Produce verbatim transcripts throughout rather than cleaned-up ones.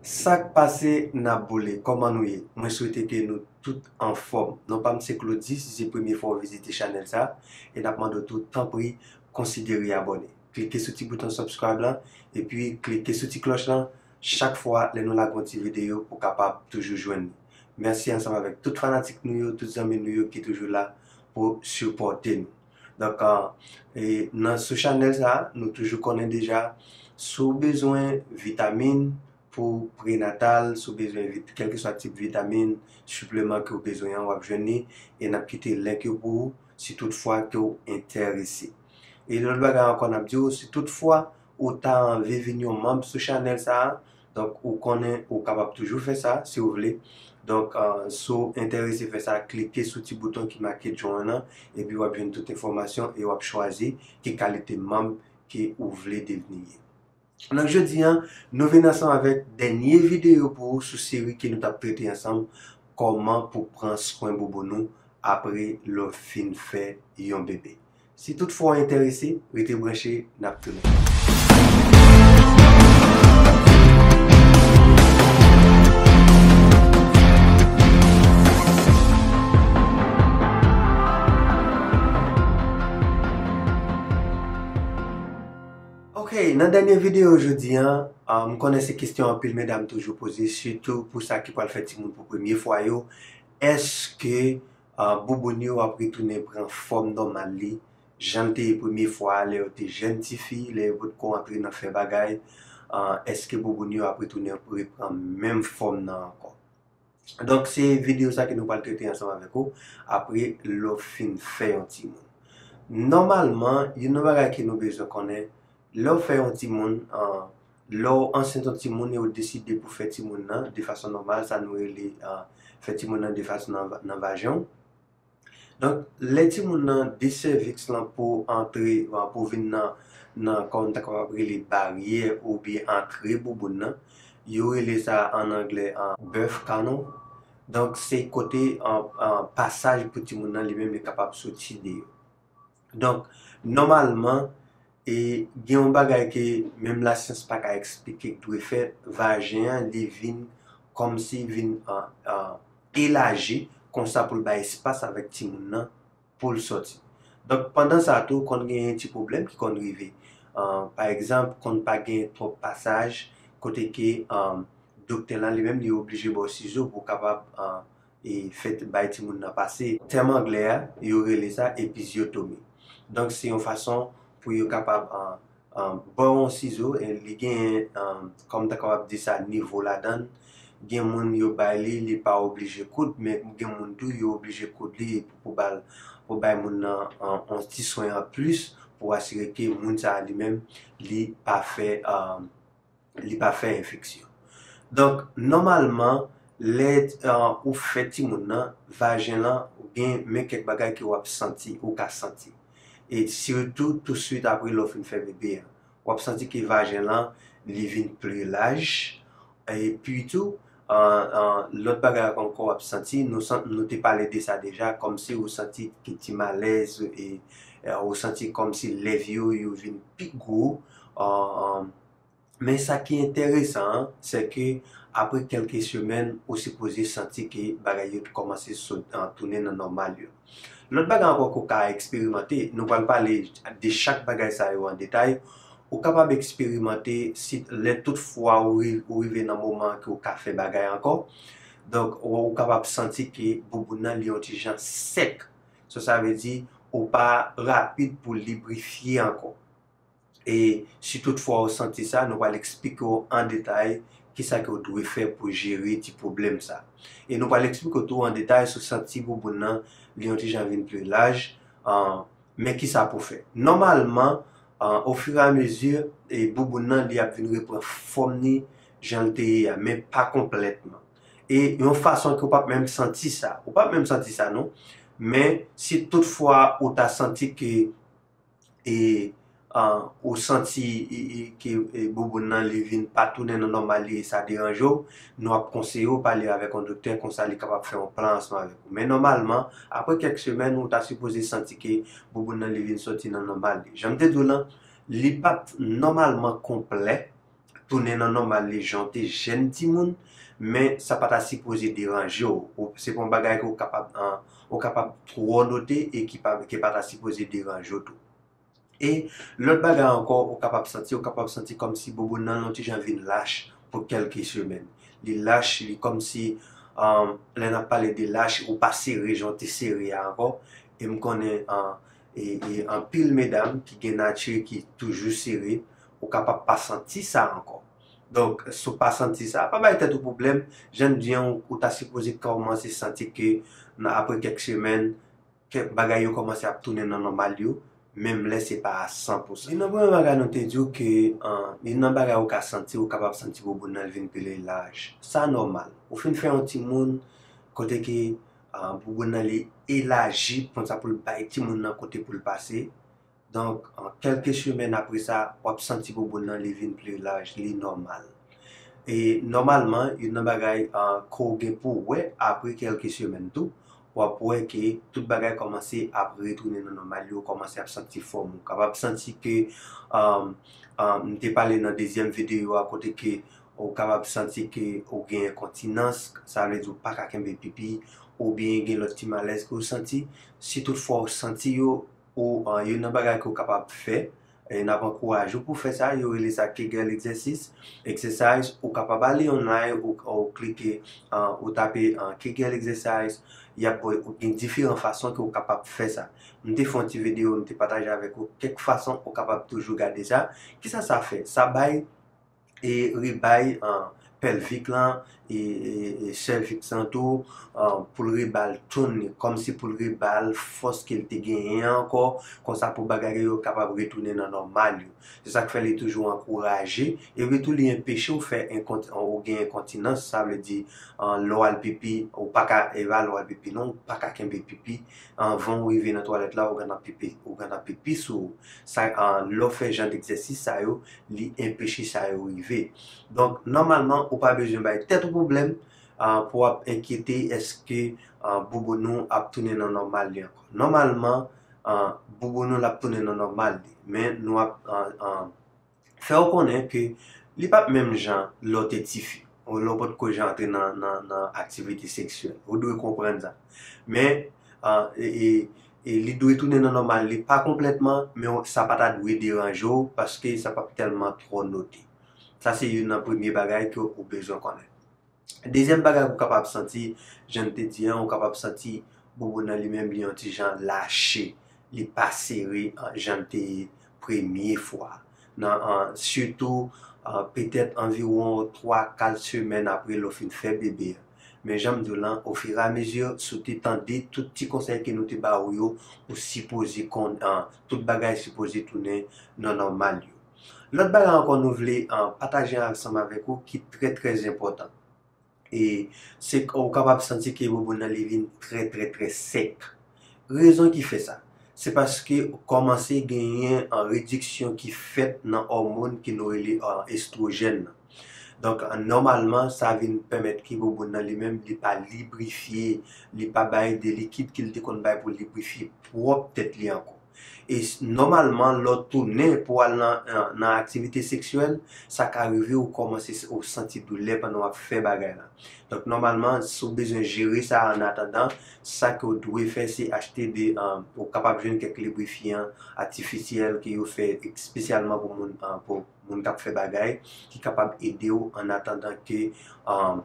Sa k pase, n ap boule. Kòman nou ye? Mwen swete ke nou tout anfòm. Non pa m se Claudy, si se premye fwa w vizite chanèl sa, e n ap mande w tou, tanpri, konsidere abòne. Klike sou ti bouton subscribe lan, epi klike sou ti klòch lan, chak fwa lè nou lage yon ti videyo pou w kapab toujou jwenn li. Mèsi ansanm avèk tout fanatik nou yo, tout zanmi nou yo ki toujou la pou sipòte nou. Donk, e, nan sou chanèl sa, nou toujou konnen deja, si w bezwen vitamin pou prenatal, si w bezwen vit-, kèlkeswa tip vitamin, sipleman ke w bezwen an, w ap jwenn li, e n ap kite link yo pou ou, si toutfwa ke w enterese. E lòt bagay ankò, n ap di w, si toutfwa ou ta anvi vin yon manm sou chanèl sa a, donk, ou konnen ou kapab toujou fè sa, si w vle. Donk, e, si w enterese fè sa, klike sou ti bouton ki make join an, epi w ap jwenn tout enfòmasyon e w ap chwazi ki kalite manm ke ou vle devni ye. Donk, jodi a, nou vin ansanm avèk dènye videyo pou ou sou seri ke nou t ap trete ansanm, kòman pou pran swen bouboun ou apre lè w fin fè yon bebe. Si toutfwa w enterese, rete branche, n ap tounen. Ok, nan dènye videyo jodi a, a, m konnen se kesyon anpil medam toujou poze, sitou pou sa ki pral fè timoun pou premye fwa yo. Èske, a, bouboun yo ap retounen pran fòm nòmal li, jan l te ye premye fwa a, lè yo te jèn tifi, lè yo potko antre nan fè bagay, a, èske bouboun yo ap retounen repran menm fòm nan ankò? Donk, se videyo sa ke nou pral trete ansanm avèk ou, apre lè w fin fè yon timoun. Nòmalman, youn nan bagay ke nou bezwen konnen, lè w fè yon timoun, a, lè w ansent yon timoun e w deside pou fè timoun nan de fason nòmal, sa nou rele, a, fè timoun nan de fason nan, nan vajen w. Donk, lè timoun nan de sèviks lan pou antre, pou vin nan, nan, kòm n ta kapab rele baryè oubyen antre bouboun nan, yo rele sa an anglè, a, birth canal. Donk, se kote, a, a, pasaj pou timoun nan li menm li kapab soti deyò. Donk, nòmalman, e gen yon bagay ke menm lasyans pa ka eksplike k dwe fèt, vajen an, li vin kòmsi vin, a, a, elaji, konsa pou l bay espas avèk timoun nan pou l sòti. Donk, pandan sa tou, konn genyen ti pwoblèm ki konn rive. A, pa egzanp, konn pa gen twòp pasaj, kote ke, a, doktè lan li menm, li oblije ba w sizo pou w kapab, a, e fè bay timoun nan pase. Tèm anglè a, yo rele sa epizyotomi. Donk, se yon fason pou yo kapab, a, a, ba w yon sizo, e li genyen, a, kòm ta kapab di sa, nivo ladan l. Gen moun yo bay li, li pa oblije koud, men gen moun tou yo oblije koud li pou, pou ba l, pou bay moun nan, a, yon ti swen anplis pou asire ke moun sa a li menm, li pa fè, a, li pa fè enfeksyon. Donk, nòmalman, lè, a, ou fè timoun nan, vajen lan, gen men kèk bagay ke w ap santi, ou ka santi. E sitou, tousuit apre lè w fin fè bebe a, w ap santi ke vajen lan, li vin pli laj. Epi tou, a, a, lòt bagay ankò w ap santi, nou san-, nou te pale de sa deja, kòmsi ou santi ke ti malèz, e, e, ou santi kòmsi lèv yo, yo vin pi gwo, a, a, Men sa ki enteresan an, se ke apre kèlke semèn, ou sipoze santi ke bagay yo kòmanse sot, a, tounen nan nòmal yo. Lòt bagay ankò ke w ka eksperimante, nou pral pale de chak bagay sa yo an detay, ou kapab eksperimante si lè tout fwa ou ri-, ou rive nan moman ke w ka fè bagay ankò. Donk, ou, ou kapab santi ke bouboun nan li yon ti jan sèk. So, sa vle di, ou pa rapid pou librifye ankò. E si toutfwa ou santi sa, nou pral eksplike w an detay kisa ke w dwe fè pou jere ti pwoblèm sa. E nou pral eksplike w tou an detay si w santi bouboun nan, li yon ti jan vin pli laj, a, men kisa pou w fè. Nòmalman, a, ofiramezi, e bouboun nan, li ap vin repran fòm li jan l te ye a, men pa konplètman. E yon fason ke w p ap menm santi sa. Ou p ap menm santi sa, non. Men si toutfwa ou ta santi ke e, a, ou santi, e, e, ke, e, bouboun nan li vin pa tounen nan nòmal li e sa deranje w, nou ap konseye w pale avèk yon doktè, konsa li kapab fè yon plan ansanm avèk ou. Men nòmalman, apre kèk semèn, ou ta sipoze santi ke bouboun nan li vin soti nan nòmal li. Jan m te di w lan, li p ap nòmalman konplè, tounen nan nòmal li jan w te jèn timoun, men sa pa ta sipoze deranje w. Ou, se pa yon bagay ke w kapab, an, ou kapab twò note e ki pa, ki pa ta sipoze deranje w tou. E lòt bagay ankò, ou kapab santi, ou kapab santi kòmsi bouboun nan yon ti jan vin lach pou kèlke semèn. Li lach, li kòmsi, um, lè n ap pale de lach, ou pa sere jan w te sere a ankò. E m konnen, uh, e, e anpil medam ki gen nati ki toujou sere, ou kapab pa santi sa ankò. Donk, si w pa santi sa, pa bay tèt ou pwoblèm. Jan m di an, ou, ou ta sipoze kòmanse santi ke nan, apre kèk semèn, kèk bagay yo kòmanse ap tounen nan nòmal yo, menm lè se pa a san pou san. Youn nan premye bagay nou te di w ke, an, youn nan bagay ou ka santi, ou kapab santi bouboun nan vin pi laj. Sa nòmal. Ou fin fè yon timoun, kote ke, an, bouboun nan li elaji, konsa pou l bay timoun nan kote pou l pase. Donk, an, kèlke semèn apre sa, w ap santi bouboun nan li vin pi laj, li nòmal. E nòmalman, youn nan bagay, an, ke w gen pou w wè apre kèlke semèn tou, w ap wè ke tout bagay kòmanse ap retounen nan nòmal yo, w kòmanse ap santi fòm ou. Kapab santi ke, an, an, m te pale nan dezyèm videyo a kote ke ou kapab santi ke ou gen enkontinans, sa vle di ou pa ka kenbe pipi, oubyen gen lòt ti malèz ke ou santi. Si toutfwa ou santi yo, ou, an, youn nan bagay ke ou kapab fè, e n ap ankouraje w pou fè sa, yo rele sa Kegel exercise, exercise, ou kapab ale online, ou, ou klike, an, ou tape, an, Kegel exercise, y ap, ou gen diferan fason ke ou kapab fè sa. M te fè yon ti videyo, m te pataje avèk ou kèk fason ou kapab toujou gade sa. Kisa sa fè? Sa bay e rebay, an, pèlvik lan, e, e, e sèviks lan tou, an, pou l rebal toun li, kòmsi pou l rebal fòs ke l te genyen ankò, konsa pou bagay yo kapab retounen nan nòmal yo. Se sa k fè li toujou ankouraje, epi tou li enpeche w fè enkont-, ou gen enkontinans, sa vle di, an, lè w al pipi, ou pa ka, e pa lè w al pipi non, ou pa ka kenbe pipi, anvan w rive nan twalèt la, ou gentan pipi, ou gentan pipi sou ou. Sa, an, lè w fè jan degzèsis sa yo, li enpeche sa yo rive. Donk, nòmalman, ou pa bezwen bay tèt ou pwoblèm, an, pou w ap enkyete èske, an, bouboun ou ap tounen nan nòmal li ankò. Nòmalman, an, bouboun ou l ap tounen nan nòmal li. Men nou ap, an, an, fè w konnen ke li p ap menm jan lè w te tifi, ou lè w potko jan antre nan, nan, nan aktivite seksyèl. Ou dwe konprann sa. Men, an, e, e, e li dwe tounen nan nòmal li, pa konplètman, men w-, sa pa ta dwe deranje w, paske sa p ap tèlman twò note. Sa se youn nan premye bagay ke ou bezwen konnen. Dezyèm bagay ou kapab santi, jan n te di an, ou kapab santi bouboun nan li menm, li yon ti jan lache, li pa sere, an, jan l te ye premye fwa. Nan, an, sitou, an, petèt anviwon twa, kat semèn apre lè w fin fè bebe an. Men jan m di w lan, ofirameziman, si w te tande tout ti konsèy ke nou te ba ou yo, ou sipoze konn, an, tout bagay sipoze tounen nan nòmal yo. Lòt bagay ankò nou vle, an, pataje ansanm avèk ou ki trè, trè enpòtan. E se k-, ou kapab santi ke bouboun nan li vin trè, trè, trè sèk. Rezon ki fè sa, se paske kòmanse genyen an rediksyon ki fèt nan òmòn ke nou rele, an, estwojèn nan. Donk, an, nòmalman, sa vin pèmèt ke bouboun nan li menm, li pa librifye, li pa bay de likid ke l te konn bay pou librifye pwòp tèt li ankò. E s-, nòmalman, lè w tounen pou w al nan, nan, nan aktivite seksyèl, sa ka rive ou kòmanse s-, ou santi doulè pandan w ap fè bagay la. Donk, nòmalman, si w bezwen jere sa annatandan, sa ke w dwe fè, se achte de, an, ou kapab jwenn kèk librifyan atifisyèl ke yo fè espesyalman pou moun, an, pou moun k ap fè bagay, ki kapab ede w annatandan ke, an,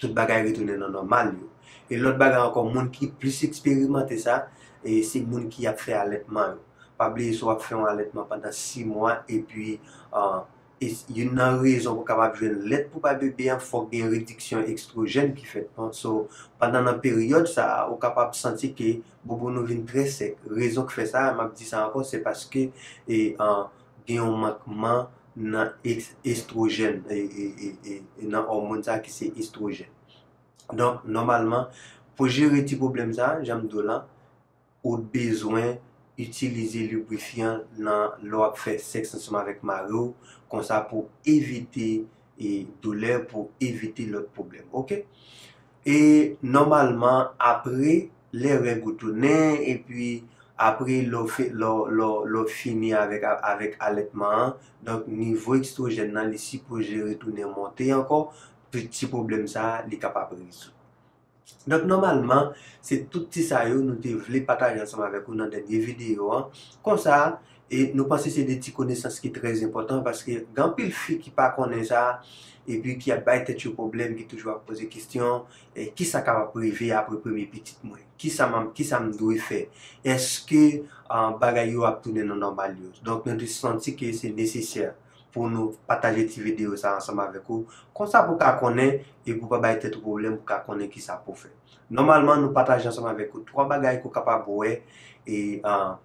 tout bagay retounen nan nòmal yo. E lòt bagay ankò, moun ki plis eksperimante sa, e se moun ki ap fè alètman yo. Pa bliye si w ap fè yon alètman pandan sis mwa, epi, an, e s-, youn nan rezon pou w kapab jwenn lèt pou bay bebe an, fòk gen rediksyon estwojèn ki fèt. Bon, so, pandan nan peryòd sa a, ou kapab santi ke bouboun ou vin trè sèk. Rezon ki fè sa, m ap di sa ankò, se paske, e, an, gen yon mankman nan es-, estwojèn, e, e, e, e, e nan òmòn sa ki se estwojèn. Donk, nòmalman, pou jere ti pwoblèm sa, jan m di w lan, ou bezwen itilize librifyan nan lè w ap fè sèks ansanm avèk mari w, konsa pou evite, e, doulè, pou evite lòt pwoblèm. Oke? E nòmalman, apre, lè règ ou tounen, epi Apre, lè w fe-, lè w, lè w, lè w fini avèk, avèk alètman an, donk nivo estwojèn nan, li sipoze retounen monte ankò, pou ti pwoblèm sa a, li kapab rezoud. Donk, nòmalman, se tout ti sa yo nou te vle pataje ansanm avèk ou nan dènye videyo an. Konsa, e nou panse se de ti konesans ki trè enpòtan, paske gen anpil fi ki pa konnen sa, epi ki ap bay tèt yo pwoblèm, ki toujou ap poze kesyon, e kisa k ap rive apre premye pitit mwen? Kisa m, kisa m dwe fè? Èske, ah, bagay yo ap tounen nan nòmal yo? Donk, nou te santi ke se nesesè pou nou pataje ti videyo sa ansanm avèk ou. Konsa pou w ka konnen e pou w pa bay tèt ou pwoblèm, pou w ka konnen kisa pou w fè. Nòmalman, nou pataje ansanm avèk ou twa bagay ke w kapab wè e, ah,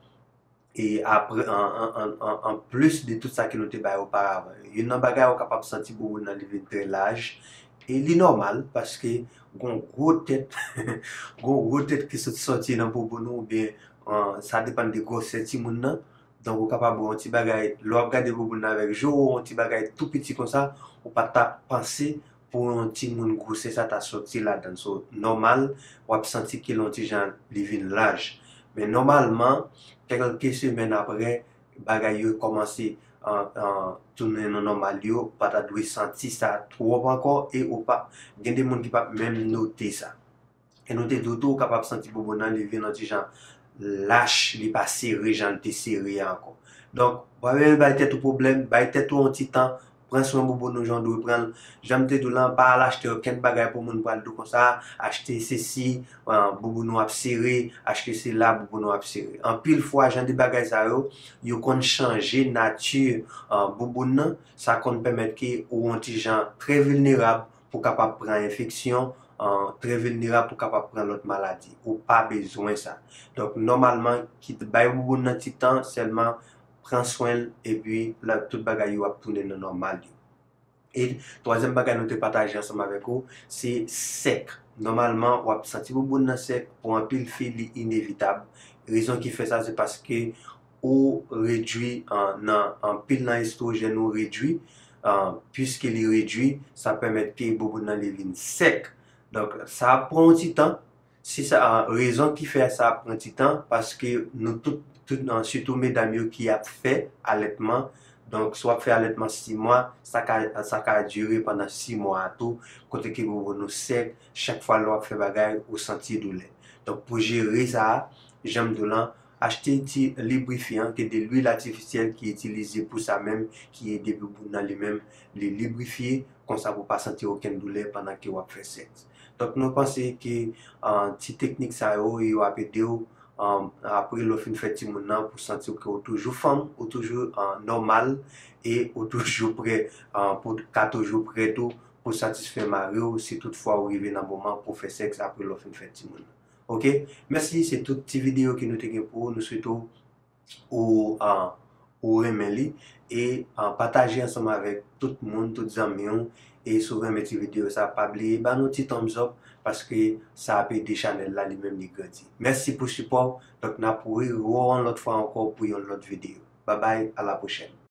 e apre, an, an, an, an, an plis de tout sa ke nou te bay oparavan yo. Youn nan bagay, ou kapab santi bouboun nan li vin trè laj. E li nòmal, paske gon gwo tèt, gon gwo tèt ki sot sòti nan bouboun ou, oubyen, ah, sa depann de gwosè timoun nan. Donk, ou kapab wè yon ti bagay, lè w ap gade bouboun nan avèk je w, yon ti bagay tou piti konsa, ou pa t ap panse pou yon timoun gwosè sa ta sòti ladan l. So, nòmal, w ap santi ke l yon ti jan li vin laj. Men nòmalman, kèlke semèn apre, bagay yo kòmanse, ah, ah, tounen nan nòmal yo, ou pa ta dwe santi sa twòp ankò, e ou pa, gen de moun ki p ap menm note sa. E nou te di w tou, ou kapab santi bouboun nan, li vin yon ti jan lach, li pa sere jan l te sere a ankò. Donk, pa menm bay tèt ou pwoblèm, bay tèt ou yon ti tan, pran swen bouboun ou jan w dwe pran l. Jan m te di w lan, pa al achte okenn bagay pou moun pral di w konsa, achte sesi, ah, bouboun ou ap sere, achte sela, bouboun ou ap sere. Anpil fwa, jan de bagay sa yo, yo konn chanje nati, ah, bouboun nan, sa konn pèmèt ke ou yon ti jan trè vilnerab pou kapab pran enfeksyon, ah, trè vilnerab pou kapab pran lòt maladi. Ou pa bezwen sa. Donk, nòmalman, kit bay bouboun nan ti tan, sèlman pran swen l, epi la, tout bagay yo ap tounen nan nòmal yo. E twazyèm bagay nou te pataje ansanm avèk ou, se sèk. Nòmalman, w ap santi bouboun nan sèk, pou anpil fi, li inevitab. Rezon ki fè sa, se paske ou redwi, ah, nan, anpil nan estwojèn ou redwi, ah, piske li redwi, sa pèmèt ke bouboun nan li vin sèk. Donk, sa ap pran yon ti tan. Si sa, ah, rezon ki fè sa ap pran ti tan, paske nou tout, tout, ah, sitou medam yo ki ap fè alètman, donk, si w ap fè alètman sis mwa, sa ka, sa ka dire pandan sis mwa a tou, kote ke bouboun ou sèk, chak fwa lè w ap fè bagay, ou santi doulè. Donk, pou jere sa, jan m di w lan, achte ti librifyan, ki de lwil atifisyèl ki itilize pou sa menm, ki ede bouboun nan li menm, li librifye, konsa pou pa santi okenn doulè pandan ke w ap fè sèks. Donk, nou panse ke, ah, ti teknik sa yo, yo ap ede w, ah, apre lè w fin fè timoun nan, pou santi ke w toujou fanm, ou toujou, ah, nòmal, e ou toujou prè, ah, pou ka toujou prè tou, pou satisfè mari w, si toutfwa ou rive nan moman pou fè sèks apre lè w fin fè timoun nan. Oke? Mèsi, se tout ti videyo ke nou te gen pou ou. Nou swete w ou, ah, ou renmen li. E, ah, pataje ansanm avèk tout moun, tout zanmi w. E si w renmen ti videyo sa, pa bliye ba nou ti thumbs up, paske sa ap ede chanèl la li menm li grandi. Mèsi pou sipò w. Donk, n ap rewè w yon lòt fwa ankò pou yon lòt videyo. Babay, a la pwochèn.